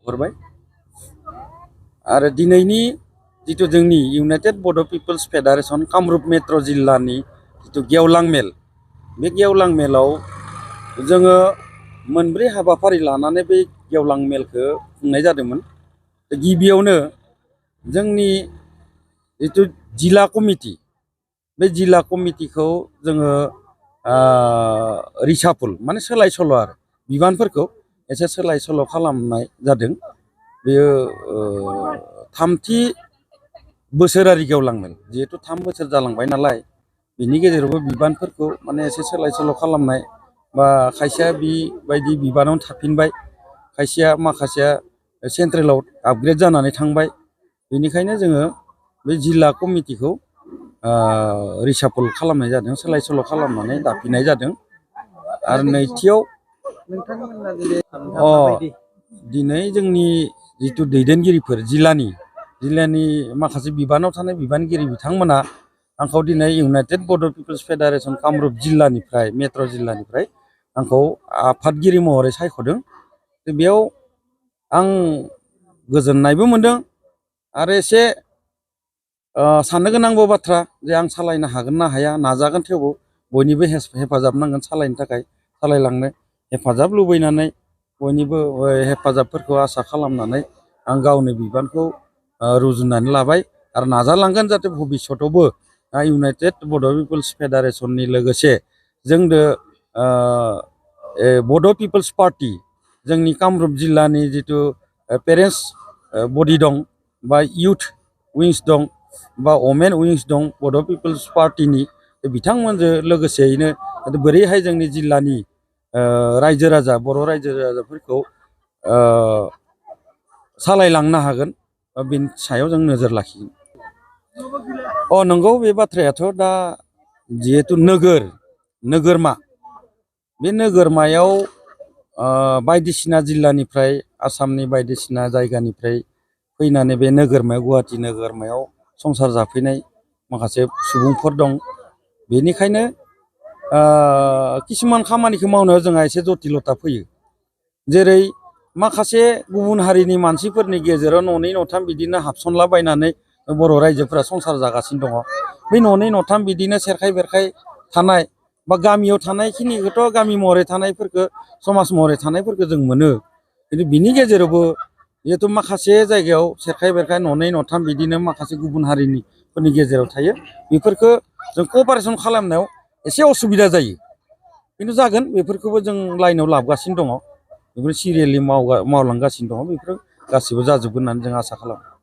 हरबाय आरो दिनैनि जितु जोंनि इउनाइटेड बड' पिपल्स फेडारेशन कामरुप मेट्र' जिल्लानि जितु गेवलां मेल बे गेवलां मेलाव जोङो मोनब्रै हाबाफारि लानानै बे गेवलां मेलखौ खुंनाय जादोंमोन। गिबियावनो जोंनि जितु जिल्ला कमिटि बे जिल्ला कमिटिखौ जोङो रिसाफल माने सोलाय सोल' आरो बिबानफोरखौ एसे सोलाय सोल' खालामनाय जादों। बेयो थामथि बोसोरारि गेवलां मेल जिहेतु 3 बोसोर जालांबाय नालाय बिनि गेजेरावबो बिबानफोरखौ माने एसे सोलाय सोल' खालामनाय बा खायसेया बेबायदि बिबानावनो थाफिनबाय, खायसेया माखासेया सेन्ट्रेलाव आपग्रेड जानानै थांबाय। बेनिखायनो जोङो बे जिल्ला कमिटिखौ रिसाफल खालामनाय जादों, सोलाय सोल' खालामनानै दाफिननाय जादों। आरो नैथियाव दिनै जोंनि जितु दैदेनगिरिफोर जिल्लानि माखासे बिबानाव थानाय बिबानगिरि बिथांमोना आंखौ दिनै इउनाइटेड बड' पिपल्स फेडारेशन कामरुप जिल्लानिफ्राय मेट्र' जिल्लानिफ्राय आंखौ आफादगिरि महरै सायख'दों। बेयाव आं गोजोननायबो मोनदों आरो एसे साननो गोनांबो बाथ्रा जे आं सालायनो हागोन ना हाया, नाजागोन, थेवबो बयनिबो हेफाजाब नांगोन सालायनो थाखाय, सालायलांनो हेफाजाब लुबैनानै बयनिबो हेफाजाबफोरखौ आसा खालामनानै आं गावनि बिबानखौ रुजुननानै लाबाय आरो नाजालांगोन जाहाथे भबिस्वतआवबो इउनाइटेड बड' पिपल्स फेडारेशननि लोगोसे जोंदो बड' पिपल्स पार्टि जोंनि कामरुप जिल्लानि जितु पेरेन्टस बडि दं बा इउथ उइंस दं बा वमेन उइंस दं बड' पिपल्स पार्टिनि बिथांमोनजों लोगोसेयैनो बोरैहाय जोंनि जिल्लानि रायजो राजा बर' रायजो राजाफोरखौ सालायलांनो हागोन बेनि सायाव जों नोजोर लाखिगोन। नंगौ, बे बाथ्रायाथ' दा जिहेतु नोगोरमा बे नोगोरमायाव बायदिसिना जिल्लानिफ्राय आसामनि बायदिसिना जायगानिफ्राय फैनानै बे नोगोरमायाव गुवाहाटि नोगोरमायाव संसार जाफैनाय माखासे सुबुंफोर दं। बेनिखायनो किसुमान खामानिखौ मावनायाव जोंहा एसे जटिलता फैयो। जेरै माखासे गुबुन हारिनि मानसिफोरनि गेजेराव न'नै न'थाम बिदिनो हाबसनलाबायनानै बर' रायजोफोरा संसार जागासिनो दङ। बै न'नै न'थाम बिदिनो सेरखाय बेरखाय थानाय बा गामियाव थानायखिनिखौथ' गामि महरै थानायफोरखौ समाज महरै थानायफोरखौ जों मोनो। खिन्थु बिनि गेजेरावबो जिहेतु माखासे जायगायाव सेरखाय बेरखाय न'नै न'थाम बिदिनो माखासे गुबुन हारिनिफोरनि गेजेराव थायो, बेफोरखौ जों क'पारेसन खालामनायाव एसे असुबिदा जायो। खिन्थु जागोन, बेफोरखौबो जों लाइनाव लाबोगासिनो दङ, बेफोर सिरियेलि मावलांगासिनो दङ, बेफोर गासिबो जाजोबगोन होननानै जों आसा खालामो।